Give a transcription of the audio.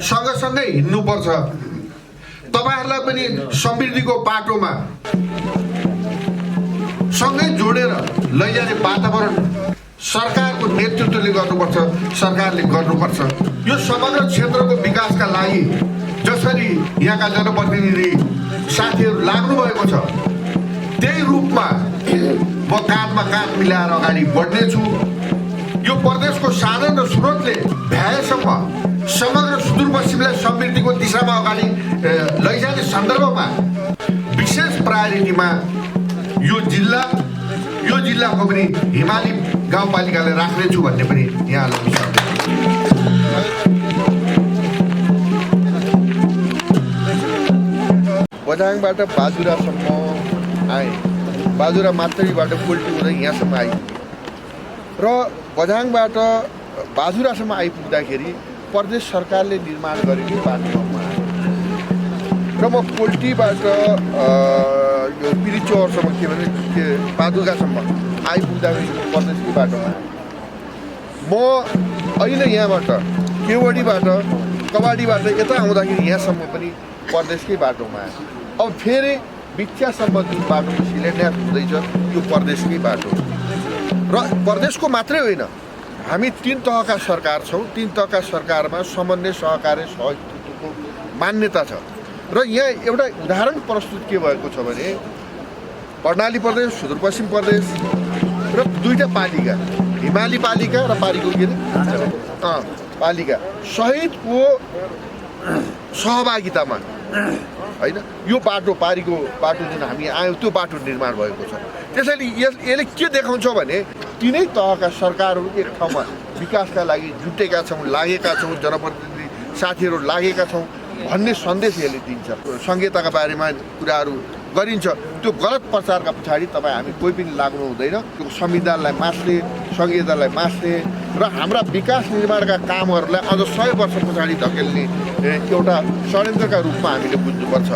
सँगसँगै हिँड्नुपर्छ। तपाईहरुलाई पनि समृद्धिको बाटोमा सँगै जोडेर लैजाने वातावरण सरकारको नेतृत्वले गर्नुपर्छ, सरकारले गर्नुपर्छ। यो समग्र क्षेत्रको विकासका लागि जसरी यहाँका जनप्रतिनिधि साथीहरू लाग्नु भएको छ त्यही रूपमा म काँधमा काँध मिलाएर अगाडि बढ्नेछु। यो प्रदेशको साधन र स्रोतले भ्याएसम्म समग्र सुदूरपश्चिमलाई समृद्धिको दिशामा अगाडि लैजाने सन्दर्भमा विशेष प्रायोरिटीमा यो जिल्लाको पनि हिमाली गाउँपालिकालाई राख्नेछु भन्ने पनि यहाँलाई विश्वास छ। बझाङबाट बाजुरासम्म आए, बाजुरा मात्रीबाट पोल्टी हुँदै यहाँसम्म आए र बझाङबाट बाजुरासम्म आइपुग्दाखेरि प्रदेश सरकारले निर्माण गरेको बाटोमा आए र म पोल्टीबाट यो पिरिचौरसम्म के भने पादुकासम्म आइपुग्दाखेरि प्रदेशकै बाटोमा आए। म अहिले यहाँबाट केवडीबाट कबाडीबाट यता आउँदाखेरि यहाँसम्म पनि प्रदेशकै बाटोमा आए। अब फेरि बिच्छासम्म जुन बाटोको शिलान्यास हुँदैछ यो प्रदेशकै बाटो र प्रदेशको मात्रै होइन, हामी 3 तहका सरकार छौँ। 3 तहका सरकारमा समन्वय सहकार्य सहयोगको मान्यता छ र यहाँ एउटा उदाहरण प्रस्तुत के भएको छ भने कर्णाली प्रदेश, सुदूरपश्चिम प्रदेश र 2टा पालिका, हिमाली पालिका र पारीको के अरे पालिका सहितको सहभागितामा हैन यो बाटो पारीको बाटो जुन हामी आयौँ त्यो बाटो निर्माण भएको छ। त्यसैले यसले के देखाउँछ भने तीनै तहका सरकारहरू एक ठाउँमा विकासका लागि जुटेका छौँ, लागेका छौँ, जनप्रतिनिधि साथीहरू लागेका छौँ भन्ने सन्देश यसले दिन्छ। संहिताका बारेमा कुराहरू गरिन्छ, त्यो गलत प्रचारका पछाडि तपाईँ हामी कोही पनि लाग्नु हुँदैन। त्यो संविधानलाई मास्ने, संहितालाई मास्ने र हाम्रा विकास निर्माणका कामहरूलाई अझ 100 वर्ष पछाडि धकेल्ने एउटा षड्यन्त्रका रूपमा हामीले बुझ्नुपर्छ।